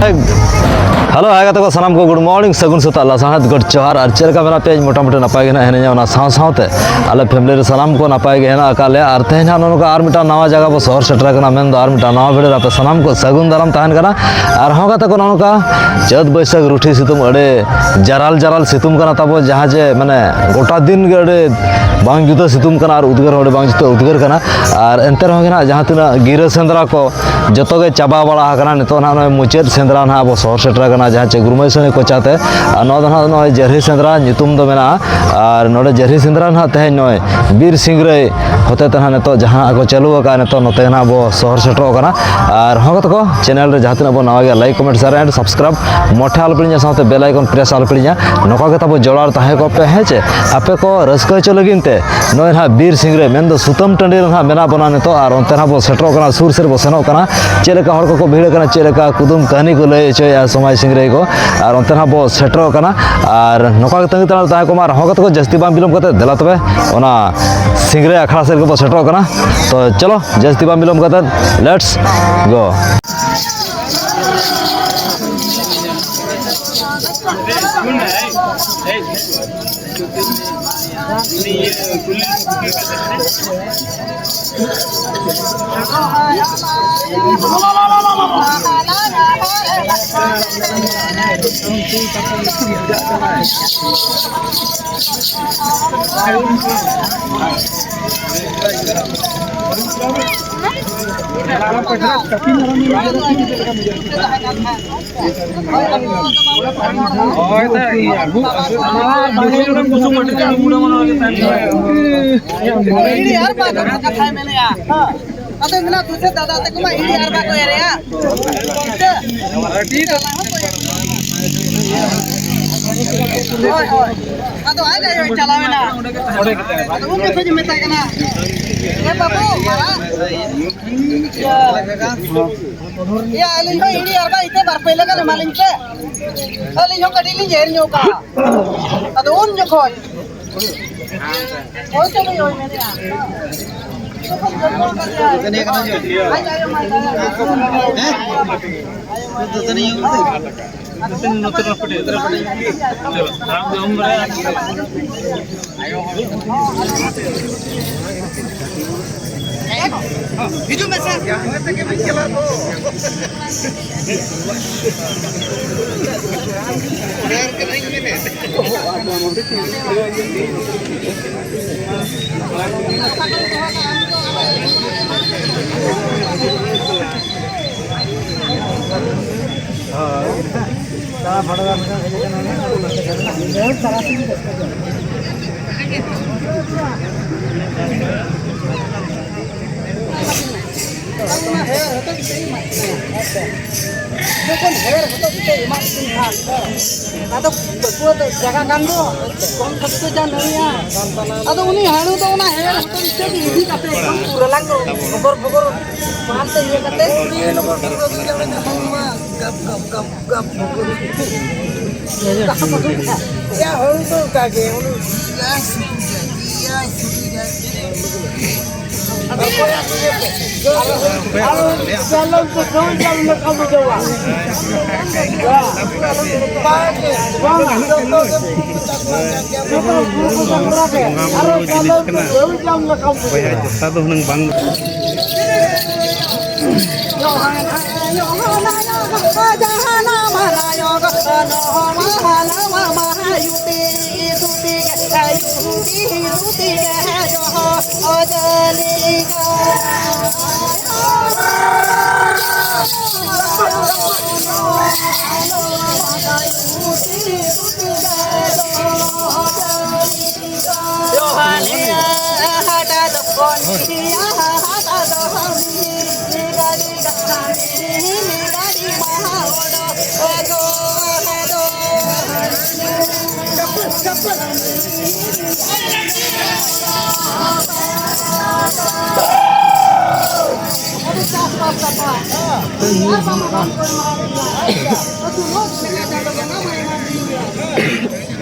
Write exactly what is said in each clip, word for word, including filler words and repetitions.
Hello, ᱦᱟᱭ ᱜᱟᱛᱮ ᱠᱚ, ᱥᱟᱱᱟᱢ ᱠᱚ ᱜᱩᱰ ᱢᱚᱨᱱᱤᱝ, ᱥᱟᱹᱜᱩᱱ ᱥᱮᱛᱟᱜ, ᱞᱟᱥᱟᱲᱦᱮᱫ ᱜᱚᱰ ᱡᱚᱦᱟᱨ᱾ ᱟᱨ ᱪᱮᱫ ᱞᱮᱠᱟ ᱢᱮᱱᱟᱜ ᱯᱮᱭᱟ? ᱤᱧ ᱢᱚᱴᱟᱢᱩᱴᱤ ᱱᱟᱯᱟᱭ ᱜᱮ ᱱᱟᱜ ᱦᱤᱱᱟᱹᱧᱟ᱾ ᱚᱱᱟ ᱥᱟᱶ ᱥᱟᱶᱛᱮ ᱟᱞᱮ ᱯᱷᱮᱢᱤᱞᱤ ᱨᱮ ᱥᱟᱱᱟᱢ ᱠᱚ ᱱᱟᱯᱟᱭ ᱜᱮ ᱦᱮᱱᱟᱜ ᱟᱠᱟᱫ ᱞᱮᱭᱟ᱾ ᱟᱨ ᱛᱮᱦᱮᱧ ᱱᱟᱜ ᱱᱚᱜᱼᱚ ᱱᱚᱝᱠᱟ ᱟᱨ ᱢᱤᱫᱴᱟᱝ ᱱᱟᱣᱟ ᱡᱟᱭᱜᱟ ᱵᱚ ᱥᱚᱦᱚᱨ ᱥᱮᱴᱮᱨ ᱟᱠᱟᱱᱟ, ᱢᱮᱱᱫᱚ ᱟᱨ ᱢᱤᱫᱴᱟᱝ ᱱᱟᱣᱟ ᱵᱷᱤᱰᱤᱭᱳ ᱨᱮ ᱟᱯᱮ ᱥᱟᱱᱟᱢ ᱠᱚ ᱥᱟᱹᱜᱩᱱ ᱫᱟᱨᱟᱢ ᱛᱟᱦᱮᱱ ᱠᱟᱱᱟ᱾ ᱟᱨᱦᱚᱸ ᱜᱟᱛᱮ ᱠᱚ, ᱱᱚᱜᱼᱚ ᱱᱚᱝᱠᱟ ᱪᱟᱹᱛ ᱵᱟᱹᱭᱥᱟᱹᱠᱷ ᱨᱩᱴᱷᱤ ᱥᱤᱛᱩᱝ, ᱟᱹᱰᱤ ᱡᱟᱨᱟᱞ ᱡᱟᱨᱟᱞ ᱥᱤᱛᱩᱝ ᱠᱟᱱᱟ ᱛᱟᱵᱚ, ᱡᱟᱦᱟᱸ ᱡᱮ ᱢᱟᱱᱮ ᱜᱚᱴᱟ ᱫᱤᱱ ᱜᱮ ᱟᱹᱰᱤ ᱵᱟᱝ ᱡᱩᱛᱟᱹ ᱥᱤᱛᱩᱝ ᱠᱟᱱᱟ ᱟᱨ ᱩᱫᱽᱜᱟᱹᱨ ᱦᱚᱸ ᱟᱹᱰᱤ ᱵᱟᱝ ᱡᱩᱛᱟᱹ ᱩᱫᱽᱜᱟᱹᱨ ᱠᱟᱱᱟ᱾ ᱟᱨ ᱮᱱᱛᱮ ᱨᱮᱦᱚᱸ ᱜᱮ ᱱᱟᱜ ᱡᱟᱦᱟᱸ ᱛᱤᱱᱟᱹᱜ ᱜᱤᱨᱟᱹ ᱥᱮᱸᱫᱽᱨᱟ ᱠᱚ ᱡᱚᱛᱚ ᱜᱮ ᱪᱟᱵᱟ ᱵᱟᱲᱟ ᱟᱠᱟᱱᱟ᱾ ᱱᱤᱛᱚᱜ ᱱᱟᱦᱟᱜ ᱱᱚᱜᱼᱚᱭ ᱢᱩᱪᱟᱹᱫ ᱥᱮᱸᱫᱽᱨᱟ ᱱᱟᱦᱟᱜ ᱟᱵᱚ ᱥᱚᱦᱚᱨ ᱥᱮᱴᱮᱨ ᱟᱠᱟᱱᱟ, ᱡᱟᱦᱟᱸ ᱪᱮ ᱜᱩᱨᱢᱟᱹᱭ ᱥᱟᱹᱱᱤ ᱠᱚᱪᱟᱛᱮ᱾ ᱟᱨ ᱱᱚᱣᱟ ᱫᱚ ᱱᱟᱦᱟᱜ ᱱᱚᱜᱼᱚᱭ ᱡᱟᱹᱨᱦᱤ ᱥᱮᱸᱫᱽᱨᱟ ᱧᱩᱛᱩᱢ ᱫᱚ ᱢᱮᱱᱟᱜᱼᱟ᱾ ᱟᱨ ᱱᱚᱰᱮ ᱡᱟᱹᱨᱦᱤ ᱥᱮᱸᱫᱽᱨᱟ ᱱᱟᱦᱟᱜ ᱛᱮᱦᱮᱧ ᱱᱚᱜᱼᱚᱭ ᱵᱤᱨ ᱥᱤᱝᱨᱟᱹᱭ ᱦᱚᱛᱮ ᱛᱮ ᱱᱟᱦᱟᱜ ᱱᱤᱛᱚᱜ ᱡᱟᱦᱟᱸ ᱠᱚ ᱪᱟᱹᱞᱩ ᱟᱠᱟᱫᱼᱟ, ᱱᱤᱛᱚᱜ ᱱᱚᱛᱮ ᱱᱟᱦᱟᱜ ᱟᱵᱚ ᱥᱚᱦᱚᱨ ᱥᱮᱴᱮᱨᱚᱜ ᱠᱟᱱᱟ᱾ ᱟᱨ ᱦᱚᱸ ᱜᱟᱛᱮ ᱠᱚ, ᱪᱮᱱᱮᱞ ᱨᱮ ᱡᱟᱦᱟᱸ ᱛᱤᱱᱟᱹᱜ ᱵᱚᱱ ᱱᱟᱣᱟ ᱜᱮᱭᱟ, like, comment, share and subscribe ᱢᱚᱴᱷᱮ ᱟᱞᱚᱯᱮ ᱦᱤᱲᱤᱧᱟ, ᱥᱟᱶᱛᱮ ᱵᱮᱞ ᱟᱭᱠᱚᱱ ᱯᱨᱮᱥ ᱟᱞᱚᱯᱮ ᱦᱤᱲᱤᱧᱟ᱾ ᱱᱚᱝᱠᱟ ᱜᱮ ᱛᱟᱵᱚ ᱡᱚᱲᱟᱣ ᱛᱟᱦᱮᱸ ᱠᱚᱜ ᱯᱮ, ᱦᱮᱸ ᱪᱮ? ᱟᱯᱮ ᱠᱚ ᱨᱟᱹᱥᱠᱟᱹ ᱦᱚᱪᱚ ᱞᱟᱹᱜᱤᱫ ᱛᱮ ᱱᱚᱜᱼᱚᱭ ᱱᱟᱦᱟᱜ ᱵᱤᱨ ᱥᱤᱝᱨᱟᱹᱭ, ᱢᱮᱱᱫᱚ ᱥᱩᱛᱟᱹᱢ ᱴᱟᱺᱰᱤ ᱨᱮ ᱱᱟᱦᱟᱜ ᱢᱮᱱᱟᱜ ᱵᱚᱱᱟ ᱱᱤᱛᱚᱜ᱾ ᱟᱨ ᱚᱱᱛᱮ ᱱᱟᱦᱟᱜ ᱵᱚ ᱥᱮᱴᱮᱨᱚᱜ ᱠᱟᱱᱟ, ᱥᱩᱨ ᱥᱮᱫ ᱵᱚ ᱥᱮᱱᱚᱜ ᱠᱟᱱᱟ᱾ ᱪᱮᱫ ᱞᱮᱠᱟ ᱦᱚᱲ ᱠᱚᱠᱚ ᱵᱷᱤᱲ ᱟᱠᱟᱱᱟ, ᱪᱮᱫ ᱞᱮᱠᱟ ᱠᱩᱫᱩᱢ ᱠᱟᱹᱦᱱᱤ ᱠᱚ ᱞᱟᱹᱭ ᱦᱚᱪᱚᱭᱮᱫᱼᱟ ᱥᱚᱢᱟᱡᱽ ᱥᱤᱝᱨᱟᱹᱭ ᱠᱚ, ᱟᱨ ᱚᱱᱛᱮ ᱱᱟᱦᱟᱜ ᱵᱚ ᱥᱮᱴᱮᱨᱚᱜ ᱠᱟᱱᱟ᱾ ᱟᱨ ᱱᱚᱝᱠᱟ ᱜᱮ ᱛᱟᱺᱜᱤ ᱛᱟᱲᱟᱜ ᱨᱮ ᱛᱟᱦᱮᱸ ᱠᱚᱜ ᱢᱟ᱾ ᱟᱨ ᱦᱚᱸ ᱜᱟᱛᱮ ᱠᱚ, ᱡᱟᱹᱥᱛᱤ ᱵᱟᱝ ᱵᱤᱞᱚᱢ ᱠᱟᱛᱮ ᱫᱮᱞᱟ ᱛᱚᱵᱮ ᱚᱱᱟ ᱥᱤᱝᱨᱟᱹᱭ ᱟᱠᱷᱲᱟ ᱥᱮᱫ ᱜᱮᱵᱚ ᱥᱮᱴᱮᱨᱚᱜ ᱠᱟᱱᱟ᱾ ᱛᱚ ᱪᱚᱞᱚ, ᱡᱟᱹᱥᱛᱤ ᱵᱟᱝ ᱵᱤᱞᱚᱢ ᱠᱟᱛᱮ, let's go᱾ ᱟᱫᱚ ᱢᱮᱱᱟ ᱫᱩᱥᱮ ᱫᱟᱫᱟ ᱛᱟᱠᱚ ᱢᱟ ᱤᱧ ᱟᱨ ᱵᱟᱠᱚ ᱮᱨᱮᱭᱟ᱾ ᱦᱳᱭ, ᱦᱳᱭ᱾ ᱟᱫᱚ ᱟᱡ ᱟᱭᱳᱭ ᱪᱟᱞᱟᱣ ᱮᱱᱟ᱾ ᱟᱫᱚ ᱩᱱ ᱡᱚᱠᱷᱚᱡ ᱤᱧ ᱢᱮᱛᱟᱭ ᱠᱟᱱᱟ, "ᱮ ᱵᱟᱹᱵᱩ, ᱢᱟᱨᱟᱝ, ᱤᱭᱟᱹ, ᱤᱭᱟᱹ, ᱟᱹᱞᱤᱧ ᱦᱚᱸ ᱤᱧ ᱟᱨ ᱵᱟᱭ ᱤᱛᱟᱹ ᱵᱟᱨ ᱯᱟᱹᱭᱞᱟᱹ ᱜᱟᱱ ᱮᱢᱟᱞᱤᱧ ᱯᱮ᱾ ᱟᱹᱞᱤᱧ ᱦᱚᱸ ᱠᱟᱹᱴᱤᱡ ᱞᱤᱧ ᱮᱨ ᱧᱚᱜ ᱠᱟᱜᱼᱟ᱾" ᱟᱫᱚ ᱩᱱ ᱡᱚᱠᱷᱚᱡ ᱦᱳᱭ, ᱪᱚᱞᱚ, ᱦᱳᱭ, ᱢᱮᱱᱮᱜᱼᱟ᱾ ᱫᱟᱹᱛᱟᱹᱱᱤ ᱠᱟᱱᱟ ᱡᱮ? ᱦᱮᱸ? ᱫᱟᱹᱛᱟᱹᱱᱤ ᱧᱩ ᱠᱟᱛᱮ? ᱫᱟᱹᱛᱟᱹᱱᱤ ᱱᱚᱛᱮ ᱨᱮ ᱯᱟᱹᱴᱤ, ᱱᱚᱛᱮ ᱨᱮ ᱯᱟᱹᱴᱤ᱾ ᱪᱚᱞᱚ, ᱟᱢ ᱫᱚ ᱩᱢ ᱵᱟᱲᱟᱭᱟ᱾ ᱦᱤᱡᱩᱜ ᱢᱮ ᱥᱮ᱾ ᱚᱱᱟ ᱦᱮᱲ ᱦᱚᱛᱚᱫ ᱛᱮ ᱮᱢᱟᱜ ᱠᱟᱱᱟ᱾ ᱡᱚᱠᱷᱚᱱ ᱦᱮᱲ ᱦᱚᱛᱚᱫ ᱛᱮ ᱮᱢᱟᱜ ᱠᱤᱱ ᱠᱷᱟᱱ, ᱟᱫᱚ ᱯᱟᱹᱴᱷᱩᱣᱟᱹ ᱫᱚ ᱡᱟᱭᱜᱟ ᱜᱟᱱ ᱫᱚ ᱠᱚᱢ ᱠᱷᱚᱨᱪᱟ ᱡᱟ ᱱᱟᱹᱲᱤᱜᱼᱟ᱾ ᱟᱫᱚ ᱩᱱᱤ ᱦᱟᱹᱲᱩ ᱫᱚ ᱚᱱᱟ ᱦᱮᱲ ᱦᱚᱛᱚᱫ ᱛᱮ ᱤᱫᱤ ᱠᱟᱛᱮ ᱮᱠᱫᱚᱢ ᱯᱩᱨᱟᱹ ᱞᱟᱝ ᱵᱷᱚᱜᱚᱨ ᱵᱷᱚᱜᱚᱨ ᱵᱟᱦᱟᱞ ᱛᱮ ᱤᱭᱟᱹ ᱠᱟᱛᱮ ᱩᱱᱤ ᱞᱚᱜᱚᱱ ᱜᱟᱯ ᱜᱟᱯ ᱜᱟᱯ ᱜᱟᱯ᱾ ᱭᱟ ᱦᱚᱲ ᱫᱚ ᱚᱱᱠᱟ ᱜᱮ, ᱩᱱᱤ ᱮᱭᱟᱭ ᱥᱩᱴᱤ ᱜᱮ, ᱮᱭᱟᱭ ᱥᱩᱴᱤ ᱜᱮ᱾ ᱟᱨ ᱪᱟᱞᱚᱱ ᱫᱚ ᱫᱩᱭ ᱡᱟᱢ ᱞᱮᱠᱟ ᱵᱩᱡᱷᱟᱹᱣᱟ᱾ ᱵᱟᱝ, ᱡᱚᱛᱚ ᱜᱮ ᱟᱨᱚ ᱪᱟᱞᱚᱱ ᱫᱚ ᱫᱩᱭ ᱡᱟᱢ ᱞᱮᱠᱟ ᱵᱩᱡᱷᱟᱹᱣᱟ᱾ ᱵᱚᱭᱦᱟ, ᱡᱚᱛᱟ ᱫᱚ ᱦᱩᱱᱟᱹᱝ ᱵᱟᱝ᱾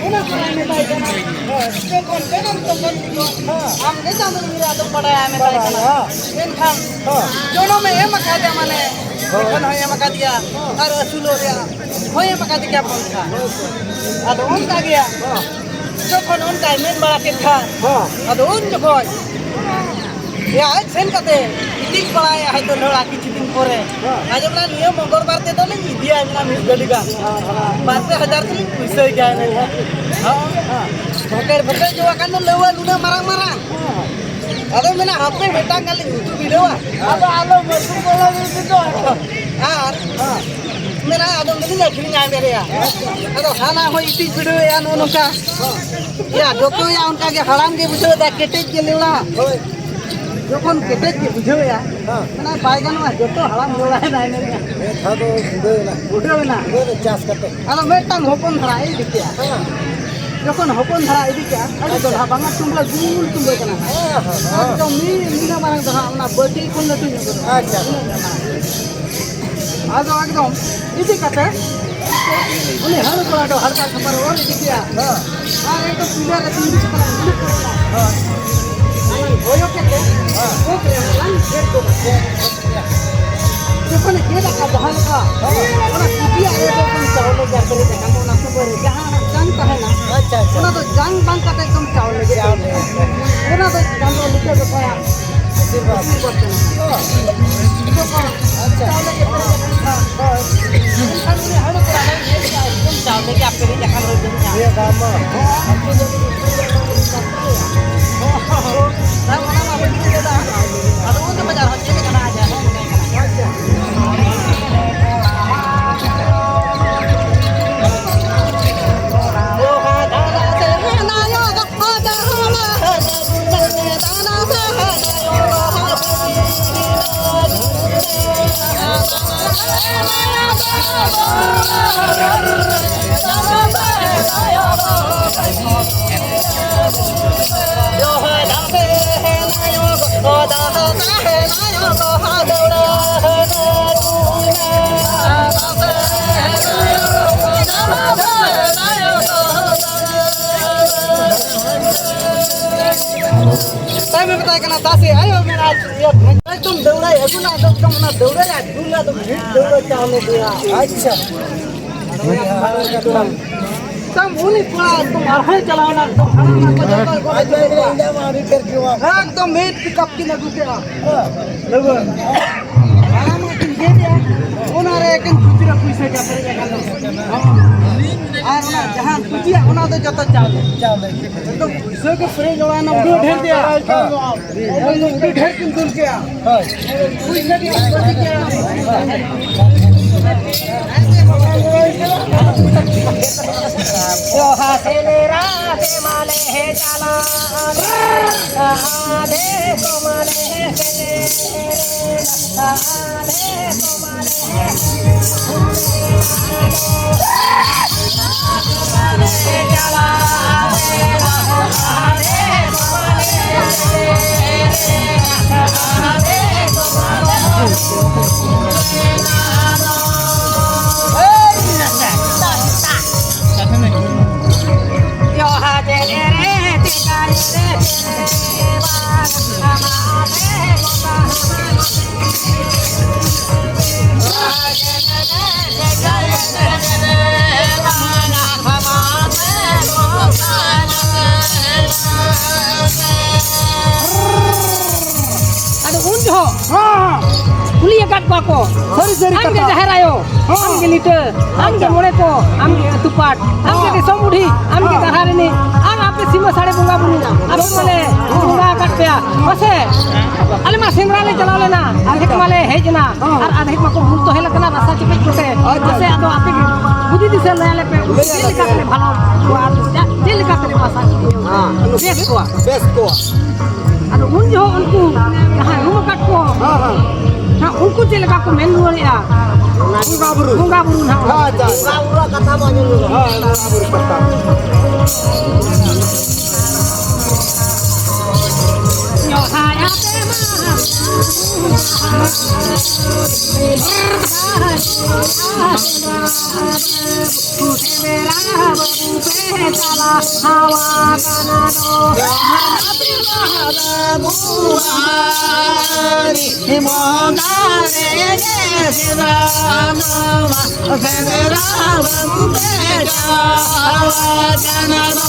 ᱚᱱᱟ ᱠᱚ ᱢᱮᱛᱟᱭ ᱠᱟᱱᱟ᱾ ᱦᱮᱸ᱾ ᱡᱚᱠᱷᱚᱱ ᱡᱚᱱᱚᱢ ᱛᱚᱠᱷᱚᱱ ᱫᱚ, ᱦᱮᱸ᱾ ᱟᱢ ᱜᱮ ᱪᱟᱸᱫᱳ ᱵᱚᱸᱜᱟ ᱟᱫᱚᱢ ᱵᱟᱲᱟᱭᱟ ᱢᱮᱛᱟᱭ ᱠᱟᱱᱟ᱾ ᱦᱮᱸ᱾ ᱢᱮᱱᱠᱷᱟᱱ ᱦᱮᱸ᱾ ᱡᱚᱱᱚᱢᱮ ᱮᱢ ᱟᱠᱟᱫᱮᱭᱟ ᱢᱟᱱᱮ, ᱦᱮᱸ᱾ ᱡᱚᱠᱷᱚᱱ ᱦᱚᱸᱭ ᱮᱢ ᱟᱠᱟᱫᱮᱭᱟ, ᱦᱮᱸ᱾ ᱟᱨ ᱟᱹᱥᱩᱞᱚᱜ ᱨᱮᱭᱟᱜ ᱦᱚᱸᱭ ᱮᱢ ᱟᱠᱟᱫᱮ ᱜᱮᱭᱟ ᱯᱚᱱᱛᱷᱟ᱾ ᱦᱮᱸ᱾ ᱟᱫᱚ ᱚᱱᱠᱟ ᱜᱮ ᱦᱮᱸ᱾ ᱡᱚᱠᱷᱚᱱ ᱚᱱᱠᱟᱭ ᱢᱮᱱ ᱵᱟᱲᱟ ᱠᱮᱫ ᱠᱷᱟᱱ, ᱦᱮᱸ᱾ ᱟᱫᱚ ᱩᱱ ᱡᱚᱠᱷᱚᱱ ᱮᱭᱟ ᱟᱡ ᱥᱮᱱ ᱠᱟᱛᱮ ᱤᱫᱤ ᱵᱟᱲᱟᱭᱟ ᱦᱚᱭᱛᱳ ᱞᱚᱲᱟ ᱠᱤᱪᱷᱩ ᱫᱤᱱ ᱯᱚᱨᱮ᱾ ᱦᱮᱸ᱾ ᱟᱸᱡᱚᱢ ᱱᱟ ᱱᱤᱭᱟᱹ ᱢᱚᱝᱜᱚᱞ ᱵᱟᱨ ᱛᱮᱫᱚ ᱞᱤᱧ ᱤᱫᱤᱭᱟ ᱢᱮᱱᱟ ᱢᱤᱫ ᱜᱟᱹᱰᱤ ᱜᱟᱱ᱾ ᱦᱮᱸ, ᱦᱮᱸ᱾ ᱵᱟᱨ ᱯᱮ ᱦᱟᱡᱟᱨ ᱛᱮᱞᱤᱧ ᱯᱩᱭᱥᱟᱹᱭ ᱜᱮᱭᱟ ᱢᱮᱱᱟ᱾ ᱦᱮᱸ᱾ ᱦᱮᱸ᱾ ᱵᱷᱚᱠᱮᱲ ᱵᱷᱚᱠᱮᱲ ᱡᱚ ᱟᱠᱟᱱ ᱫᱚ ᱞᱟᱹᱣᱟ ᱱᱩᱱᱟᱹᱜ ᱢᱟᱨᱟᱝ ᱢᱟᱨᱟᱝ᱾ ᱦᱮᱸ᱾ ᱟᱫᱚ ᱢᱮᱱᱟ ᱦᱟᱯᱮ ᱢᱤᱫᱴᱟᱝ ᱜᱟᱱ ᱞᱤᱧ ᱩᱛᱩ ᱵᱤᱰᱟᱹᱣᱟ᱾ ᱟᱫᱚ ᱟᱞᱚ ᱢᱟᱹᱥᱩᱢ ᱠᱚᱞᱟ ᱵᱤᱱ ᱵᱤᱰᱟᱹᱣᱟ᱾ ᱟᱨ ᱦᱮᱸ᱾ ᱢᱮᱱᱟ ᱟᱫᱚ ᱩᱱᱤ ᱫᱚᱧ ᱟᱹᱠᱷᱨᱤᱧᱟ ᱢᱮᱨᱮᱭᱟ᱾ ᱟᱫᱚ ᱦᱟᱱᱟ ᱦᱚᱸ ᱤᱛᱤᱡ ᱵᱤᱰᱟᱹᱣᱮᱭᱟ ᱱᱚᱜᱼᱚ ᱱᱚᱝᱠᱟ᱾ ᱦᱮᱸ᱾ ᱭᱟ, ᱡᱚᱛᱚᱭᱟ ᱚᱱᱠᱟ ᱜᱮ ᱦᱟᱲᱟᱢ ᱜᱮ ᱵᱩᱡᱷᱟᱹᱣ ᱮᱫᱟ, ᱠᱮᱴᱮᱡ ᱜᱮ ᱞᱮᱣᱲᱟ᱾ ᱦᱳᱭ᱾ ᱡᱚᱠᱷᱚᱱ ᱠᱮᱴᱮᱡ ᱜᱮ ᱵᱩᱡᱷᱟᱹᱣ ᱮᱭᱟ, ᱦᱮᱸ᱾ ᱢᱮᱱᱟ ᱵᱟᱭ ᱜᱟᱱᱚᱜᱼᱟ, ᱡᱚᱛᱚ ᱦᱟᱲᱟᱢ ᱞᱮᱣᱲᱟ ᱮᱱᱟ ᱮᱱᱮᱡ᱾ ᱢᱤᱫ ᱫᱷᱟᱣ ᱫᱚ ᱵᱩᱰᱷᱟᱹᱣ ᱮᱱᱟ᱾ ᱵᱩᱰᱷᱟᱹᱣ ᱮᱱᱟ᱾ ᱵᱩᱰᱷᱟᱹᱣ ᱮᱱᱟ ᱪᱟᱥ ᱠᱟᱛᱮ᱾ ᱟᱫᱚ ᱢᱤᱫᱴᱟᱝ ᱦᱚᱯᱚᱱ ᱫᱷᱟᱨᱟ ᱤᱫᱤ ᱠᱮᱜᱼᱟ᱾ ᱦᱮᱸ᱾ ᱡᱚᱠᱷᱚᱱ ᱦᱚᱯᱚᱱ ᱫᱷᱟᱨᱟ ᱤᱫᱤ ᱠᱮᱜᱼᱟ, ᱟᱹᱰᱤ ᱟᱪᱪᱷᱟ᱾ ᱫᱚᱞᱦᱟ ᱵᱟᱝᱟ ᱛᱩᱢᱵᱟᱹ ᱜᱩᱞ ᱛᱩᱢᱵᱟᱹ ᱠᱟᱱᱟ᱾ ᱦᱮᱸ, ᱦᱮᱸ, ᱦᱮᱸ᱾ ᱮᱠᱫᱚᱢ ᱢᱤᱫ ᱱᱤᱱᱟᱹᱜ ᱢᱟᱨᱟᱝ ᱫᱚᱞᱦᱟ, ᱚᱱᱟ ᱵᱟᱹᱴᱤ ᱠᱷᱚᱱ ᱞᱟᱹᱴᱩ ᱧᱚᱜ ᱠᱟᱱᱟ᱾ ᱟᱪᱪᱷᱟ᱾ ᱩᱱᱟᱹᱜ ᱫᱚᱞᱦᱟ᱾ ᱟᱫᱚ ᱮᱠᱫᱚᱢ ᱤᱫᱤ ᱠᱟᱛᱮ ᱩᱱᱤ ᱦᱟᱹᱬᱩ ᱠᱚᱲᱟ ᱫᱚ ᱦᱟᱞᱠᱟ ᱥᱟᱯᱷᱟ ᱨᱮ ᱚᱨ ᱤᱫᱤ ᱠᱮᱜᱼᱟ᱾ ᱦᱮᱸ᱾ ᱟᱨ ᱮᱠᱫᱚᱢ ᱯᱤᱸᱰᱟᱹ ᱨᱮ ᱛᱤᱸᱜᱩ ᱠᱟᱱᱟ, ᱩᱱᱤ ᱠᱚᱲᱟ᱾ ᱦᱮᱸ᱾ ᱟᱨ ᱦᱚᱭᱚ ᱠᱟᱛᱮ ᱦᱮᱸ᱾ ᱠᱚᱠ ᱨᱮ ᱚᱱᱟ ᱜᱮᱫ ᱜᱚᱫ ᱠᱮᱫᱟ᱾ ᱡᱚᱠᱷᱚᱱᱮ ᱜᱮᱫ ᱟᱠᱟᱫ ᱡᱟᱦᱟᱸ ᱞᱮᱠᱟ, ᱦᱮᱸ᱾ ᱚᱱᱟ ᱠᱩᱴᱤᱭᱟᱜ ᱨᱮ ᱡᱚᱠᱷᱚᱱ ᱪᱟᱣᱞᱮ ᱡᱟᱦᱟᱸ ᱯᱮᱨᱮᱡ ᱟᱠᱟᱱ ᱫᱚ, ᱚᱱᱟ ᱥᱚᱢᱚᱭ ᱨᱮ ᱡᱟᱦᱟᱸ ᱡᱟᱝ ᱛᱟᱦᱮᱱᱟ, ᱟᱪᱪᱷᱟ, ᱟᱪᱪᱷᱟ᱾ ᱚᱱᱟ ᱫᱚ ᱡᱟᱝ ᱵᱟᱝ ᱠᱟᱛᱮ ᱮᱠᱫᱚᱢ ᱪᱟᱣᱞᱮ ᱜᱮ ᱪᱟᱣᱞᱮ᱾ ᱚᱱᱟ ᱫᱚ ᱪᱟᱸᱫᱳ ᱞᱤᱴᱟᱹ ᱜᱚᱸᱥᱟᱭᱟᱜ ᱟᱥᱤᱨᱵᱟᱫᱽ᱾ ᱟᱥᱤᱨᱵᱟᱫᱽ ᱠᱟᱱᱟ᱾ ᱚ᱾ ᱡᱚᱠᱷᱚᱱ ᱟᱪᱪᱷᱟ᱾ ᱪᱟᱣᱞᱮ ᱜᱮ ᱯᱮᱨᱮᱡ ᱟᱠᱟᱱ ᱦᱳᱭ᱾ ᱮᱱᱠᱷᱟᱱ ᱩᱱᱤ ᱦᱟᱹᱬᱩ ᱠᱚᱲᱟ ᱫᱚᱭ ᱧᱮᱞ ᱠᱮᱜᱼᱟ, ᱮᱠᱫᱚᱢ ᱪᱟᱣᱞᱮ ᱜᱮ ᱯᱮᱨᱮᱡ ᱟᱠᱟᱱ ᱦᱳᱭ ᱡᱟᱹᱱᱤᱡ᱾ ᱱᱤᱭᱟᱹ ᱫᱟᱢ ᱢᱟ᱾ ᱦᱚᱸ, ᱟᱨ ᱠᱚ ᱡᱟᱹᱱᱤᱡ ᱩᱛᱩ ᱨᱮ ᱚᱱᱟ ᱠᱚ ᱢᱮᱥᱟ ᱠᱟᱜᱼᱟ᱾ ᱦᱚᱸ, ᱦᱚᱸ᱾ ᱟᱨ ᱚᱱᱟ ᱢᱟ ᱵᱟᱹᱧ ᱞᱟᱹᱭ ᱞᱮᱫᱟ᱾ ᱟᱫᱚ ᱩᱱ ᱡᱚᱠᱷᱚᱱ ᱟᱨᱦᱚᱸ ᱪᱮᱫ ᱞᱮᱠᱟᱱᱟ ᱟᱡᱟᱜ ᱦᱚᱸ ᱢᱮᱱᱟᱭ ᱠᱟᱱᱟ᱾ ᱟᱪᱪᱷᱟ᱾ ᱢᱮᱛᱟᱭ ᱠᱟᱱᱟ, ᱛᱟᱥᱮ ᱟᱭᱳ ᱢᱮᱱᱟ, ᱤᱭᱟᱹ, ᱮᱠᱫᱚᱢ ᱫᱟᱹᱣᱲᱟᱭ ᱟᱹᱜᱩ ᱞᱮᱫ ᱫᱚ, ᱮᱠᱫᱚᱢ ᱚᱱᱟ ᱫᱟᱹᱣᱲᱟᱹ ᱨᱮ ᱫᱩᱞ ᱞᱮᱫ ᱫᱚ, ᱵᱷᱤᱛ ᱫᱟᱹᱣᱲᱟᱹ ᱪᱟᱣᱞᱮ ᱜᱮᱭᱟ᱾ ᱟᱪᱪᱷᱟ᱾ ᱮᱠᱫᱚᱢ ᱩᱱᱤ ᱠᱚᱲᱟ ᱮᱠᱫᱚᱢ ᱟᱨᱦᱚᱸᱭ ᱪᱟᱞᱟᱣ ᱮᱱᱟ, ᱮᱠᱫᱚᱢ ᱦᱟᱲᱟᱢ ᱠᱚ ᱡᱚᱛᱚ ᱠᱚ ᱟᱡ ᱫᱚ ᱞᱟᱹᱭ ᱫᱟ, ᱢᱟ ᱟᱹᱰᱤ ᱰᱷᱮᱨ ᱜᱮ ᱵᱟᱝ᱾ ᱮᱠᱫᱚᱢ ᱢᱤᱫ ᱯᱤᱠᱟᱯ ᱠᱤᱱ ᱟᱹᱜᱩ ᱠᱮᱫᱼᱟ᱾ ᱦᱮᱸ᱾ ᱞᱟᱹᱣᱟᱹ᱾ ᱦᱟᱲᱟᱢ ᱠᱤᱱ ᱜᱮᱫ ᱮᱫᱼᱟ, ᱚᱱᱟ ᱨᱮ ᱮᱠᱮᱱ ᱠᱷᱩᱪᱨᱟᱹ ᱯᱩᱭᱥᱟᱹ ᱜᱮ ᱯᱮᱨᱮᱡ ᱟᱠᱟᱱᱟ᱾ ᱟᱨ ᱚᱱᱟ ᱡᱟᱦᱟᱸ ᱯᱩᱸᱡᱤᱭᱟ, ᱚᱱᱟ ᱫᱚ ᱡᱚᱛᱚ ᱪᱟᱣᱞᱮ᱾ ᱪᱟᱣᱞᱮ᱾ ᱮᱠᱫᱚᱢ ᱯᱩᱭᱥᱟᱹ ᱜᱮ ᱯᱮᱨᱮᱡ ᱪᱟᱵᱟᱭᱮᱱᱟ, ᱩᱰᱟᱹ ᱰᱷᱮᱨ ᱜᱮᱭᱟ᱾ ᱦᱮᱸ᱾ ᱩᱰᱟᱹ ᱰᱷᱮᱨ ᱠᱤᱱ ᱫᱩᱞ ᱠᱮᱜᱼᱟ᱾ ᱦᱳᱭ᱾ ᱯᱩᱭᱥᱟᱹ ᱜᱮ ᱵᱟᱹᱲᱛᱤ ᱜᱮᱭᱟ᱾ ᱡᱚᱦᱟ ᱥᱮᱞᱮᱨᱟ ᱥᱮ ᱢᱟᱞᱮ ᱦᱮ ᱪᱟᱞᱟᱜ ᱟᱫᱮ ᱠᱚ ᱢᱟᱞᱮ ᱦᱮ ᱥᱮᱞᱮᱨᱟ ᱟᱫᱮ ᱠᱚ ᱢᱟᱞᱮ ᱦᱮ ᱟᱫᱚ ᱩᱱ ᱡᱚᱦᱚᱜ ᱦᱮᱸ, ᱦᱮᱸ᱾ ᱠᱩᱞᱤ ᱟᱠᱟᱫ ᱠᱚᱣᱟ ᱠᱚ, ᱥᱟᱹᱨᱤ, ᱥᱟᱹᱨᱤ ᱟᱢ ᱜᱮ ᱠᱟᱛᱷᱟ᱾ ᱡᱟᱦᱮᱨ ᱟᱭᱳ, ᱦᱮᱸ᱾ ᱟᱢ ᱜᱮ ᱞᱤᱴᱟᱹ, ᱟᱢ ᱜᱮ ᱟᱪᱪᱷᱟ᱾ ᱢᱚᱬᱮ ᱠᱚ, ᱟᱢ ᱜᱮ ᱟᱹᱛᱩ ᱯᱟᱴ, ᱟᱢ ᱜᱮ ᱦᱮᱸ᱾ ᱫᱤᱥᱚᱢ ᱵᱩᱰᱷᱤ, ᱟᱢ ᱜᱮ ᱦᱮᱸ᱾ ᱫᱟᱨᱦᱟ ᱨᱤᱱᱤᱡ, ᱟᱨ ᱟᱯᱮ ᱥᱤᱢᱟᱹ ᱥᱟᱹᱲᱮ ᱵᱚᱸᱜᱟ ᱵᱩᱨᱩ, ᱟᱯᱮ ᱢᱟᱞᱮ ᱵᱚᱸᱜᱟ ᱟᱠᱟᱫ ᱯᱮᱭᱟ᱾ ᱢᱟᱥᱮ, ᱟᱞᱮ ᱢᱟ ᱥᱮᱸᱫᱽᱨᱟ ᱞᱮ ᱪᱟᱞᱟᱣ ᱞᱮᱱᱟ, ᱟᱫᱷᱮᱠ ᱢᱟᱞᱮ ᱦᱮᱡ ᱮᱱᱟ, ᱦᱮᱸ᱾ ᱟᱨ ᱟᱫᱷᱮᱠ ᱢᱟᱠᱚ ᱵᱷᱩᱞ ᱛᱚᱦᱮᱞ ᱟᱠᱟᱱᱟ ᱨᱟᱥᱟ ᱪᱮᱯᱮᱡ ᱠᱚᱛᱮ᱾ ᱟᱪᱪᱷᱟ᱾ ᱢᱟᱥᱮ, ᱟᱫᱚ ᱟᱯᱮ ᱜᱮ ᱵᱩᱫᱷᱤ ᱫᱤᱥᱟᱹ ᱞᱟᱹᱭ ᱟᱞᱮ ᱯᱮ, ᱞᱟᱹᱭ ᱪᱮᱫ ᱟᱞᱮ ᱞᱮᱠᱟ ᱯᱮ᱾ ᱛᱮᱞᱮ ᱵᱷᱟᱞᱚ ᱠᱚᱣᱟ, ᱪᱮᱫ ᱞᱮᱠᱟ ᱛᱮᱞᱮ ᱵᱟᱥᱟ ᱦᱮᱸ᱾ ᱵᱮᱥ ᱠᱚᱣᱟ? ᱵᱮᱥ ᱠᱚᱣᱟ᱾ ᱟᱫᱚ ᱩᱱ ᱡᱚᱦᱚᱜ ᱩᱱᱠᱩ ᱡᱟᱦᱟᱸᱭ ᱨᱩᱢ ᱟᱠᱟᱫ ᱠᱚ, ᱦᱮᱸ, ᱦᱮᱸ᱾ ᱦᱮᱸ, ᱩᱱᱠᱩ ᱪᱮᱫ ᱞᱮᱠᱟ ᱠᱚ ᱢᱮᱱ ᱨᱩᱣᱟᱹᱲᱮᱜᱼᱟ? ᱵᱚᱸᱜᱟ ᱵᱩᱨᱩ᱾ ᱵᱚᱸᱜᱟ ᱵᱩᱨᱩ ᱱᱟᱦᱟᱜ᱾ ᱦᱮᱸ, ᱟᱪᱪᱷᱟ᱾ ᱵᱚᱸᱜᱟ ᱵᱩᱨᱩᱣᱟᱜ ᱠᱟᱛᱷᱟ ᱵᱚᱱ ᱟᱸᱡᱚᱢ ᱧᱚᱜᱟ᱾ ᱦᱮᱸ, ᱵᱚᱸᱜᱟ ᱵᱩᱨᱩ ᱠᱟᱛᱷᱟ᱾ ᱵᱟᱹᱵᱩ ᱯᱮ ᱪᱟᱞᱟᱣ ᱟᱠᱟᱱᱟ ᱫᱚ᱾ ᱦᱟᱱᱟ ᱯᱮᱲᱟ ᱵᱟᱹᱵᱩ ᱟᱨ ᱵᱚᱸᱜᱟ ᱨᱮᱜᱮ ᱥᱮᱸᱫᱽᱨᱟ ᱫᱚ ᱵᱟᱝ᱾ ᱥᱮᱸᱫᱽᱨᱟ ᱵᱟᱹᱵᱩ ᱯᱮ ᱪᱟᱞᱟᱣ ᱟᱠᱟᱱᱟ ᱫᱚ᱾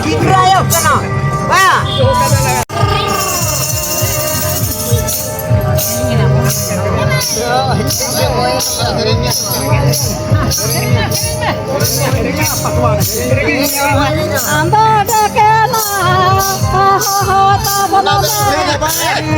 ᱜᱤᱫᱽᱨᱟᱹ ᱟᱭᱳ ᱠᱟᱱᱟ᱾ ᱵᱟ᱾ ᱟᱢᱫᱚ ᱰᱟᱠᱮᱞᱟ ᱦᱚᱦᱚ ᱛᱟᱵᱚᱱ ᱢᱮ᱾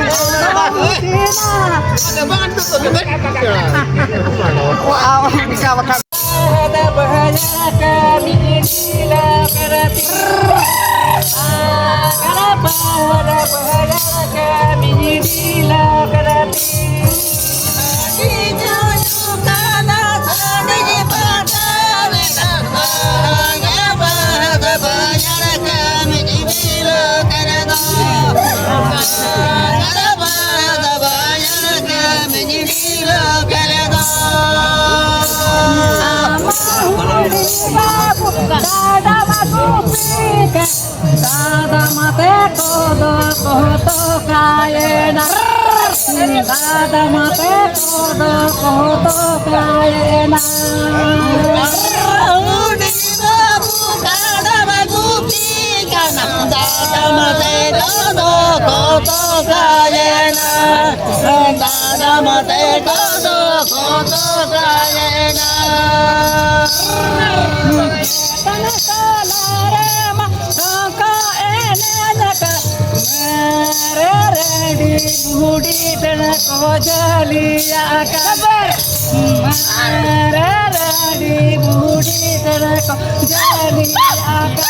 ᱫᱟᱫᱟ ᱢᱟᱛᱮ ᱠᱚᱫᱚ ᱠᱚ ᱛᱚᱠᱟᱭᱮᱱᱟ᱾ ᱫᱟᱫᱟ ᱢᱟᱛᱮ ᱠᱚᱫᱚ ᱠᱚ ᱛᱚᱠᱟᱭᱮᱱᱟ᱾ ᱩᱱᱤ ᱵᱟᱹᱵᱩ ᱠᱟᱰᱟ ᱵᱟᱹᱵᱩ ᱯᱤ ᱠᱟᱱᱟ᱾ ᱫᱟᱫᱟ ᱢᱟᱛᱮ ᱠᱚᱫᱚ ᱠᱚ ᱛᱚᱠᱟᱭᱮᱱᱟ᱾ ᱫᱟᱫᱟ ᱢᱟᱛᱮ ᱠᱚᱫᱚ ᱠᱚ ᱛᱚᱠᱟᱭᱮᱱᱟ᱾ ᱛᱟᱞᱟ ᱨᱮᱢᱟ ᱫᱚᱝ ᱠᱚ ᱮᱱᱮᱡ ᱟᱠᱟᱫ᱾ ᱢᱟᱨᱮ ᱨᱮᱰᱤ ᱵᱩᱰᱷᱤ ᱴᱷᱮᱱ ᱠᱚ ᱡᱷᱟᱹᱞᱤ ᱟᱠᱟᱫ᱾ ᱢᱟᱨᱮ ᱨᱮᱰᱤ ᱵᱩᱰᱷᱤ ᱴᱷᱮᱱ ᱠᱚ ᱡᱷᱟᱹᱞᱤ ᱟᱠᱟᱫ᱾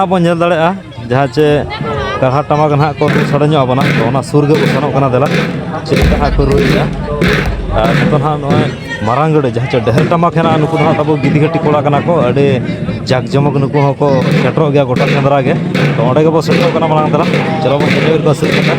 ᱵᱚᱱ ᱧᱮᱞ ᱫᱟᱲᱮᱭᱟᱜᱼᱟ, ᱡᱟᱦᱟᱸ ᱪᱮ ᱠᱟᱨᱦᱟ ᱴᱟᱢᱟᱠ ᱱᱟᱦᱟᱜ ᱠᱚ ᱨᱩ ᱥᱟᱰᱮ ᱧᱚᱜ ᱟᱵᱚᱱᱟ, ᱛᱚ ᱚᱱᱟ ᱥᱩᱨ ᱜᱮ ᱵᱚ ᱥᱮᱱᱚᱜ ᱠᱟᱱᱟ᱾ ᱫᱮᱞᱟ, ᱪᱮᱫ ᱞᱮᱠᱟ ᱦᱟᱸᱜ ᱠᱚ ᱨᱩᱭᱮᱫᱼᱟ᱾ ᱟᱨ ᱱᱤᱛᱚᱜ ᱱᱟᱦᱟᱜ ᱱᱚᱜᱼᱚᱭ ᱢᱟᱨᱟᱝ ᱜᱟᱹᱰᱤ, ᱡᱟᱦᱟᱸ ᱪᱮ ᱰᱷᱮᱨ ᱴᱟᱢᱟᱠ ᱦᱮᱱᱟᱜᱼᱟ, ᱱᱩᱠᱩ ᱫᱚ ᱦᱟᱸᱜ ᱛᱟᱵᱚ ᱜᱤᱫᱤ ᱜᱷᱟᱹᱴᱤ ᱠᱚᱲᱟ ᱠᱟᱱᱟ ᱠᱚ, ᱟᱹᱰᱤ ᱡᱟᱠ ᱡᱚᱢᱚᱠ ᱱᱩᱠᱩ ᱦᱚᱸᱠᱚ ᱥᱮᱴᱮᱨᱚᱜ ᱜᱮᱭᱟ ᱜᱚᱴᱟ ᱥᱮᱸᱫᱽᱨᱟ ᱜᱮ᱾ ᱛᱚ ᱚᱸᱰᱮ ᱜᱮᱵᱚ ᱥᱮᱴᱮᱨᱚᱜ ᱠᱟᱱᱟ ᱢᱟᱲᱟᱝ ᱫᱷᱟᱨᱟ᱾ ᱪᱚᱞᱚ ᱵᱚᱱ ᱧᱮᱞ ᱟᱹᱜᱩ ᱠᱚᱣᱟ ᱥᱮᱫ ᱞᱮᱠᱟ᱾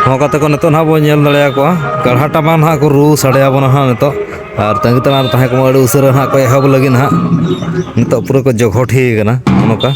ᱦᱚᱸ ᱜᱟᱛᱮ ᱠᱚ, ᱱᱤᱛᱚᱜ ᱱᱟᱦᱟᱜ ᱵᱚᱱ ᱧᱮᱞ ᱫᱟᱲᱮᱭᱟᱠᱚᱣᱟ, ᱠᱟᱲᱦᱟ ᱴᱟᱢᱟᱠ ᱱᱟᱦᱟᱜ ᱠᱚ ᱨᱩ ᱥᱟᱰᱮᱭᱟᱵᱚᱱᱟ ᱱᱟᱦᱟᱜ ᱱᱤᱛᱚᱜ᱾ ᱟᱨ ᱛᱟᱺᱜᱤ ᱛᱟᱲᱟᱜ ᱨᱮ ᱛᱟᱦᱮᱸ ᱠᱚᱢᱟ, ᱟᱹᱰᱤ ᱩᱥᱟᱹᱨᱟ ᱱᱟᱦᱟᱜ ᱠᱚ ᱮᱦᱚᱵ ᱞᱟᱹᱜᱤᱫ ᱱᱟᱦᱟᱜ᱾ ᱱᱤᱛᱚᱜ ᱯᱩᱨᱟᱹ ᱠᱚ ᱡᱚᱜᱷᱚᱴᱤ ᱠᱟᱱᱟ ᱱᱚᱝᱠᱟ᱾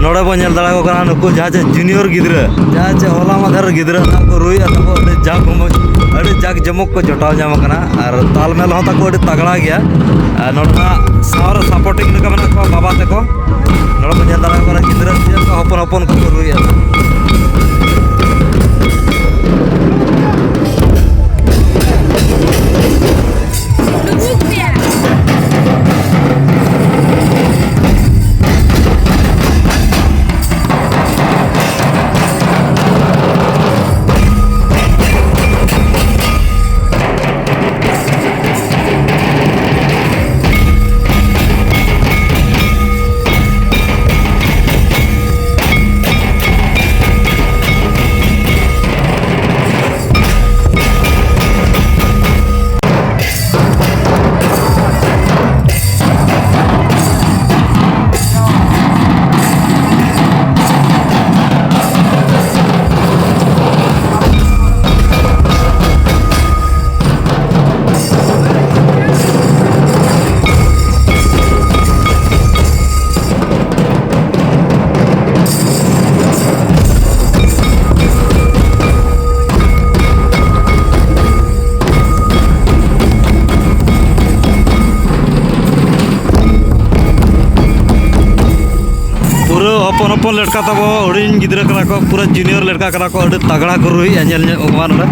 ᱱᱚᱰᱮ ᱵᱚᱱ ᱧᱮᱞ ᱫᱟᱲᱮᱭᱟᱠᱚ ᱠᱟᱱᱟ, ᱱᱩᱠᱩ ᱡᱟᱦᱟᱸ ᱪᱮ ᱡᱩᱱᱤᱭᱚᱨ ᱜᱤᱫᱽᱨᱟᱹ, ᱡᱟᱦᱟᱸ ᱪᱮ ᱦᱚᱞᱟ ᱢᱟᱫᱷᱮᱨ ᱜᱤᱫᱽᱨᱟᱹ ᱱᱟᱦᱟᱜ ᱠᱚ ᱨᱩᱭᱮᱫᱼᱟ ᱛᱟᱠᱚ, ᱟᱹᱰᱤ ᱡᱟᱠ ᱡᱚᱢᱚᱡᱽ, ᱟᱹᱰᱤ ᱡᱟᱠ ᱡᱚᱢᱚᱠ ᱠᱚ ᱡᱚᱴᱟᱣ ᱧᱟᱢ ᱟᱠᱟᱱᱟ᱾ ᱟᱨ ᱛᱟᱞᱢᱮᱞ ᱦᱚᱸ ᱛᱟᱠᱚ ᱟᱹᱰᱤ ᱛᱟᱜᱲᱟ ᱜᱮᱭᱟ᱾ ᱟᱨ ᱱᱚᱰᱮ ᱱᱟᱦᱟᱜ ᱥᱟᱶᱨᱮ ᱥᱟᱯᱳᱨᱴᱤᱝ ᱞᱮᱠᱟ ᱢᱮᱱᱟᱜ ᱠᱚᱣᱟ ᱵᱟᱵᱟ ᱛᱟᱠᱚ᱾ ᱱᱚᱰᱮ ᱵᱚᱱ ᱧᱮᱞ ᱫᱟᱲᱮᱭᱟᱠᱚ ᱠᱟᱱᱟ ᱜᱤᱫᱽᱨᱟᱹ ᱪᱮᱫ ᱞᱮᱠᱟ ᱦᱚᱯᱚᱱ ᱦᱚᱯᱚᱱ ᱠᱚᱠᱚ ᱨᱩᱭᱮᱫᱼᱟ᱾ ᱦᱚᱯᱚᱱ ᱦᱚᱯᱚᱱ ᱞᱮᱴᱠᱟ ᱛᱟᱵᱚ, ᱦᱩᱰᱤᱧ ᱜᱤᱫᱽᱨᱟᱹ ᱠᱟᱱᱟ ᱠᱚ, ᱯᱩᱨᱟᱹ ᱡᱩᱱᱤᱭᱚᱨ ᱞᱮᱴᱠᱟ ᱠᱟᱱᱟ ᱠᱚ, ᱟᱹᱰᱤ ᱛᱟᱜᱲᱟ ᱠᱚ ᱨᱩᱭᱮᱫᱼᱟ, ᱧᱮᱞ ᱧᱚᱜ ᱠᱚᱢᱟ ᱱᱚᱰᱮ᱾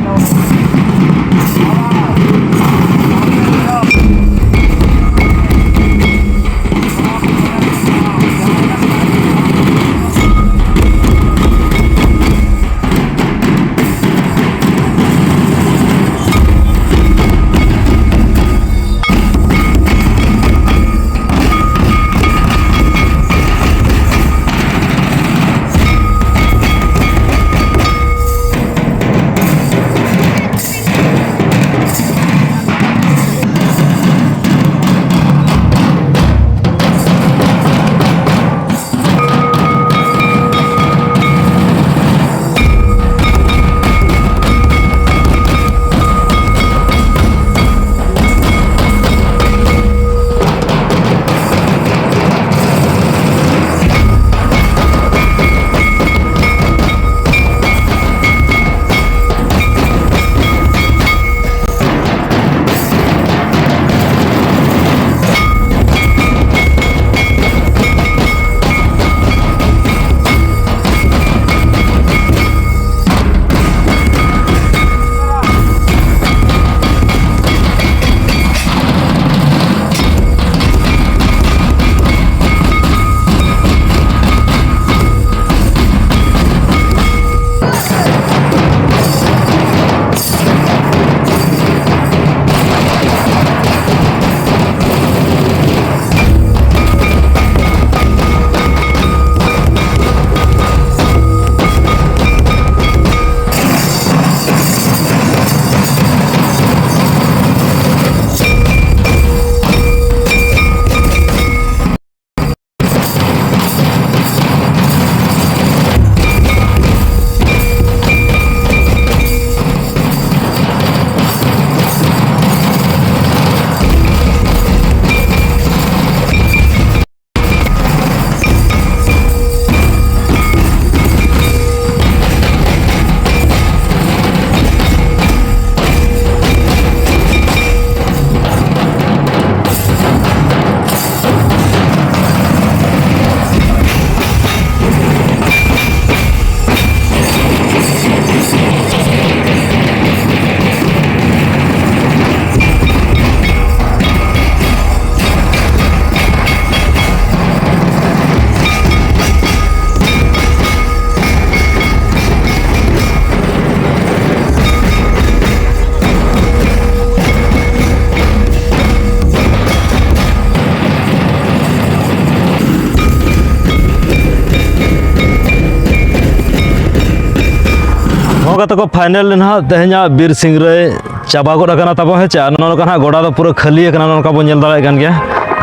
ᱜᱟᱛᱮ ᱠᱚ, ᱯᱷᱟᱭᱱᱮᱞ ᱨᱮ ᱱᱟᱦᱟᱜ ᱛᱮᱦᱮᱧᱟᱜ ᱵᱤᱨ ᱥᱤᱝᱨᱟᱹᱭ ᱪᱟᱵᱟ ᱜᱚᱫ ᱟᱠᱟᱱᱟ ᱛᱟᱵᱚ, ᱦᱮᱸ ᱪᱮ? ᱟᱨ ᱱᱚᱜᱼᱚ ᱱᱚᱝᱠᱟ ᱱᱟᱦᱟᱜ ᱜᱚᱰᱟ ᱫᱚ ᱯᱩᱨᱟᱹ ᱠᱷᱟᱹᱞᱤ ᱟᱠᱟᱱᱟ, ᱱᱚᱜᱼᱚ ᱱᱚᱝᱠᱟ ᱵᱚᱱ ᱧᱮᱞ ᱫᱟᱲᱮᱭᱟᱜ ᱠᱟᱱ ᱜᱮᱭᱟ,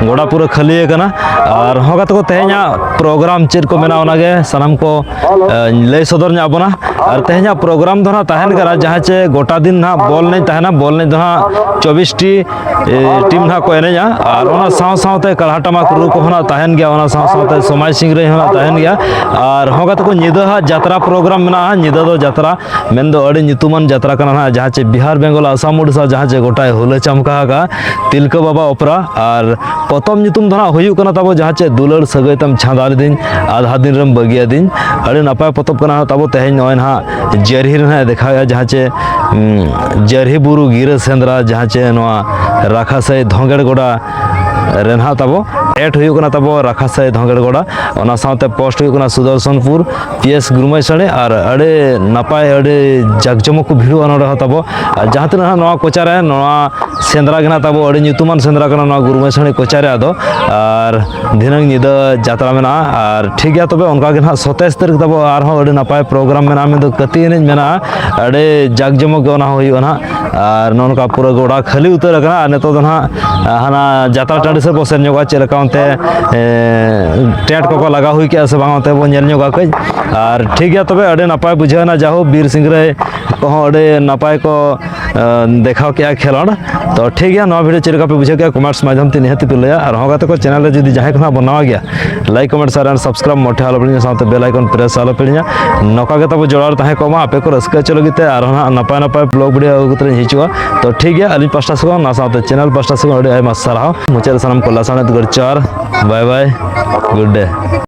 ᱜᱚᱰᱟ ᱯᱩᱨᱟᱹ ᱠᱷᱟᱹᱞᱤ ᱟᱠᱟᱱᱟ᱾ ᱟᱨ ᱦᱚᱸ ᱜᱟᱛᱮ ᱠᱚ, ᱛᱮᱦᱮᱧᱟᱜ ᱯᱨᱳᱜᱨᱟᱢ ᱪᱮᱫ ᱠᱚ ᱢᱮᱱᱟᱜᱼᱟ, ᱚᱱᱟᱜᱮ ᱥᱟᱱᱟᱢ ᱠᱚ ᱮ, ᱞᱟᱹᱭ ᱥᱚᱫᱚᱨ ᱧᱚᱜ ᱟᱵᱚᱱᱟ᱾ ᱟᱨ ᱛᱮᱦᱮᱧᱟᱜ ᱯᱨᱳᱜᱨᱟᱢ ᱫᱚ ᱱᱟᱦᱟᱜ ᱛᱟᱦᱮᱱ ᱠᱟᱱᱟ, ᱡᱟᱦᱟᱸ ᱪᱮ ᱜᱚᱴᱟ ᱫᱤᱱ ᱱᱟᱦᱟᱜ ᱵᱚᱞ ᱮᱱᱮᱡ ᱛᱟᱦᱮᱱᱟ, ᱵᱚᱞ ᱮᱱᱮᱡ ᱫᱚ ᱱᱟᱦᱟᱜ ᱪᱚᱵᱵᱤᱥ ᱴᱤ ᱴᱤᱢ ᱱᱟᱦᱟᱜ ᱠᱚ ᱮᱱᱮᱡᱼᱟ᱾ ᱟᱨ ᱚᱱᱟ ᱥᱟᱶ ᱥᱟᱶᱛᱮ ᱠᱟᱲᱦᱟ ᱴᱟᱢᱟᱠ ᱨᱩ ᱠᱚᱦᱚᱸ ᱱᱟᱦᱟᱜ ᱛᱟᱦᱮᱱ ᱜᱮᱭᱟ, ᱚᱱᱟ ᱥᱟᱶ ᱥᱟᱶᱛᱮ ᱥᱚᱢᱟᱡᱽ ᱥᱤᱝᱨᱟᱹᱭ ᱦᱚᱸ ᱱᱟᱦᱟᱜ ᱛᱟᱦᱮᱱ ᱜᱮᱭᱟ᱾ ᱟᱨ ᱦᱚᱸ ᱜᱟᱛᱮ ᱠᱚ, ᱧᱤᱫᱟᱹ ᱦᱟᱸᱜ ᱡᱟᱛᱨᱟ ᱯᱨᱳᱜᱨᱟᱢ ᱢᱮᱱᱟᱜᱼᱟ, ᱧᱤᱫᱟᱹ ᱫᱚ ᱡᱟᱛᱨᱟ ᱢᱮᱱᱫᱚ ᱟᱹᱰᱤ ᱧᱩᱛᱩᱢᱟᱱ ᱡᱟᱛᱨᱟ ᱠᱟᱱᱟ ᱱᱟᱦᱟᱜ, ᱡᱟᱦᱟᱸ ᱪᱮ ᱵᱤᱦᱟᱨ, ᱵᱮᱝᱜᱚᱞ, ᱟᱥᱟᱢ, ᱳᱰᱤᱥᱟ ᱡᱟᱦᱟᱸ ᱪᱮ ᱜᱚᱴᱟᱭ ᱦᱩᱞᱟᱹ ᱪᱟᱢᱠᱟ ᱟᱠᱟᱫᱼᱟ, ᱛᱤᱞᱠᱟᱹ ᱵᱟᱵᱟ ᱚᱯᱮᱨᱟ᱾ ᱟᱨ ᱯᱚᱛᱚᱵ ᱧᱩᱛᱩᱢ ᱫᱚ ᱱᱟᱦᱟᱜ ᱦᱩᱭᱩᱜ ᱠᱟᱱᱟ ᱛᱟᱵᱚ ᱡᱟᱦᱟᱸ ᱪᱮ ᱫᱩᱞᱟᱹᱲ ᱥᱟᱹᱜᱟᱹᱭ ᱛᱮᱢ ᱪᱷᱟᱸᱫᱟ ᱞᱤᱫᱤᱧ, ᱟᱫᱷᱟ ᱫᱤᱱ ᱨᱮᱢ ᱵᱟᱹᱜᱤᱭᱟᱫᱤᱧ᱾ ᱟᱹᱰᱤ ᱱᱟᱯᱟᱭ ᱯᱚᱛᱚᱵ ᱠᱟᱱᱟ ᱛᱟᱵᱚ᱾ ᱛᱮᱦᱮᱧ ᱱᱚᱜᱼᱚᱭ ᱱᱟᱦᱟᱜ ᱡᱟᱹᱨᱦᱤ ᱨᱮ ᱱᱟᱦᱟᱜ ᱮ ᱫᱮᱠᱷᱟᱣᱮᱫᱼᱟ, ᱡᱟᱦᱟᱸ ᱪᱮ ᱩᱸ, ᱡᱟᱹᱨᱦᱤ ᱵᱩᱨᱩ ᱜᱤᱨᱟᱹ ᱥᱮᱸᱫᱽᱨᱟ, ᱡᱟᱦᱟᱸ ᱪᱮ ᱱᱚᱣᱟ ᱨᱟᱠᱷᱟᱥᱟᱹᱭ ᱫᱷᱚᱸᱜᱮᱲ ᱜᱚᱰᱟ ᱨᱮ ᱱᱟᱦᱟᱜ ᱛᱟᱵᱚ ᱮᱰ ᱦᱩᱭᱩᱜ ᱠᱟᱱᱟ ᱛᱟᱵᱚ ᱨᱟᱠᱷᱟᱥᱟᱹᱭ ᱫᱷᱚᱸᱜᱮᱲ ᱜᱚᱰᱟ᱾ ᱚᱱᱟ ᱥᱟᱶᱛᱮ ᱯᱳᱥᱴ ᱦᱩᱭᱩᱜ ᱠᱟᱱᱟ ᱥᱩᱫᱚᱨᱥᱚᱱᱯᱩᱨ ᱯᱤ ᱮᱥ ᱜᱩᱨᱢᱟᱹᱭ ᱥᱟᱹᱲᱤ᱾ ᱟᱨ ᱟᱹᱰᱤ ᱱᱟᱯᱟᱭ, ᱟᱹᱰᱤ ᱡᱟᱠ ᱡᱚᱢᱚᱠ ᱠᱚ ᱵᱷᱤᱲᱚᱜᱼᱟ ᱱᱚᱰᱮ ᱦᱚᱸ ᱛᱟᱵᱚ᱾ ᱟᱨ ᱡᱟᱦᱟᱸ ᱛᱤᱱᱟᱹᱜ ᱱᱟᱦᱟᱜ ᱱᱚᱣᱟ ᱠᱚᱪᱟ ᱨᱮ, ᱱᱚᱣᱟ ᱥᱮᱸᱫᱽᱨᱟ ᱜᱮ ᱱᱟᱦᱟᱜ ᱛᱟᱵᱚ ᱟᱹᱰᱤ ᱧᱩᱛᱩᱢᱟᱱ ᱥᱮᱸᱫᱽᱨᱟ ᱠᱟᱱᱟ ᱱᱚᱣᱟ ᱜᱩᱨᱢᱟᱹᱭ ᱥᱟᱹᱲᱤ ᱠᱚᱪᱟ ᱨᱮᱭᱟᱜ ᱫᱚ᱾ ᱟᱨ ᱫᱷᱤᱱᱟᱹᱝ ᱧᱤᱫᱟᱹ ᱡᱟᱛᱨᱟ ᱢᱮᱱᱟᱜᱼᱟ᱾ ᱟᱨ ᱴᱷᱤᱠ ᱜᱮᱭᱟ, ᱛᱚᱵᱮ ᱚᱱᱠᱟ ᱜᱮ ᱱᱟᱦᱟᱜ ᱥᱚᱛᱟᱭᱤᱥ ᱛᱟᱹᱨᱤᱠᱷ ᱛᱟᱵᱚ ᱟᱨᱦᱚᱸ ᱟᱹᱰᱤ ᱱᱟᱯᱟᱭ ᱯᱨᱳᱜᱨᱟᱢ ᱢᱮᱱᱟᱜᱼᱟ, ᱢᱮᱱᱫᱚ ᱠᱟᱹᱛᱤ ᱮᱱᱮᱡ ᱢᱮᱱᱟᱜᱼᱟ, ᱟᱹᱰᱤ ᱡᱟᱠ ᱡᱚᱢᱚᱠ ᱜᱮ ᱚᱱᱟ ᱦᱚᱸ ᱦᱩᱭᱩᱜᱼᱟ ᱱᱟᱦᱟᱜ᱾ ᱟᱨ ᱱᱚᱜᱼᱚ ᱱᱚᱝᱠᱟ ᱯᱩᱨᱟᱹ ᱜᱚᱰᱟ ᱠᱷᱟᱹᱞᱤ ᱩᱛᱟᱹᱨ ᱟᱠᱟᱱᱟ᱾ ᱟᱨ ᱱᱤᱛᱚᱜ ᱫᱚ ᱱᱟᱦᱟᱜ ᱦᱟᱱᱟ ᱡᱟᱛᱨᱟ ᱴᱟᱺᱰᱤ ᱥᱮᱫ ᱵᱚ ᱥᱮᱱ ᱧᱚᱜᱚᱜᱼᱟ, ᱪᱮᱫ ᱞᱮᱠᱟ ᱚᱱᱛᱮ, ᱮ, ᱴᱮᱱᱴ ᱠᱚᱠᱚ ᱞᱟᱜᱟᱣ ᱦᱩᱭ ᱠᱮᱜᱼᱟ ᱥᱮ ᱵᱟᱝ, ᱚᱱᱛᱮ ᱵᱚ ᱧᱮᱞ ᱧᱚᱜᱟ ᱠᱟᱹᱡ᱾ ᱟᱨ ᱴᱷᱤᱠ ᱜᱮᱭᱟ, ᱛᱚᱵᱮ ᱟᱹᱰᱤ ᱱᱟᱯᱟᱭ ᱵᱩᱡᱷᱟᱹᱣ ᱮᱱᱟ, ᱡᱟᱦᱳ ᱵᱤᱨ ᱥᱤᱝᱨᱟᱹᱭ ᱠᱚᱦᱚᱸ ᱟᱹᱰᱤ ᱱᱟᱯᱟᱭ ᱠᱚ ᱮ, ᱫᱮᱠᱷᱟᱣ ᱠᱮᱜᱼᱟ ᱠᱷᱮᱞᱳᱰ᱾ ᱛᱚ ᱴᱷᱤᱠ ᱜᱮᱭᱟ, ᱱᱚᱣᱟ ᱵᱷᱤᱰᱤᱭᱳ ᱪᱮᱫ ᱞᱮᱠᱟ ᱯᱮ ᱵᱩᱡᱷᱟᱹᱣ ᱠᱮᱜᱼᱟ, ᱠᱚᱢᱮᱱᱴᱥ ᱢᱟᱫᱽᱫᱷᱚᱢ ᱛᱮ ᱱᱤᱦᱟᱹᱛ ᱯᱮ ᱞᱟᱹᱭᱟ᱾ ᱟᱨ ᱦᱚᱸ ᱜᱟᱛᱮ ᱠᱚ, ᱪᱮᱱᱮᱞ ᱨᱮ ᱡᱩᱫᱤ ᱡᱟᱦᱟᱸᱭ ᱠᱚ ᱱᱟᱦᱟᱜ ᱵᱚᱱ ᱱᱟᱣᱟ ᱜᱮᱭᱟ, like, comment, share and subscribe ᱢᱚᱴᱷᱮ ᱟᱞᱚ ᱯᱮ ᱦᱤᱲᱤᱧᱟ, ᱥᱟᱶᱛᱮ ᱵᱮᱞ ᱟᱭᱠᱚᱱ ᱯᱨᱮᱥ ᱟᱞᱚ ᱯᱮ ᱦᱤᱲᱤᱧᱟ᱾ ᱱᱚᱝᱠᱟ ᱜᱮ ᱛᱟᱵᱚ ᱡᱚᱲᱟᱣ ᱨᱮ ᱛᱟᱦᱮᱸ ᱠᱚᱜ ᱢᱟ, ᱟᱯᱮ ᱠᱚ ᱨᱟᱹᱥᱠᱟᱹ ᱦᱚᱪᱚ ᱞᱟᱹᱜᱤᱫ ᱛᱮ ᱟᱨᱦᱚᱸ ᱱᱟᱦᱟᱜ ᱱᱟᱯᱟᱭ ᱱᱟᱯᱟᱭ ᱵᱞᱚᱜ ᱵᱷᱤᱰᱤᱭᱳ ᱟᱹᱜᱩ ᱠᱟᱛᱮ ᱞᱤᱧ ᱦᱤᱡᱩᱜᱼᱟ᱾ ᱛᱚ ᱴᱷᱤᱠ ᱜᱮᱭᱟ, ᱟᱹᱞᱤᱧ ᱯᱟᱥᱴᱟ ᱥᱮᱫ ᱠᱷᱚᱱ, ᱚᱱᱟ ᱥᱟᱶᱛᱮ ᱪᱮᱱᱮᱞ ᱯᱟᱥᱴᱟ ᱥᱮᱫ ᱠᱷᱚᱱ ᱟᱹᱰᱤ ᱟᱭᱢᱟ ᱥᱟᱨᱦᱟᱣ᱾ ᱢᱩᱪᱟᱹᱫ ᱨᱮ ᱥᱟᱱᱟᱢ ᱠᱚ ᱞᱟᱥᱟᱲᱦᱮᱫ ᱜᱚᱰ ᱡᱚᱦᱟᱨ, ᱵᱟᱭ ᱵᱟᱭ, ᱜᱩᱰ ᱰᱮ᱾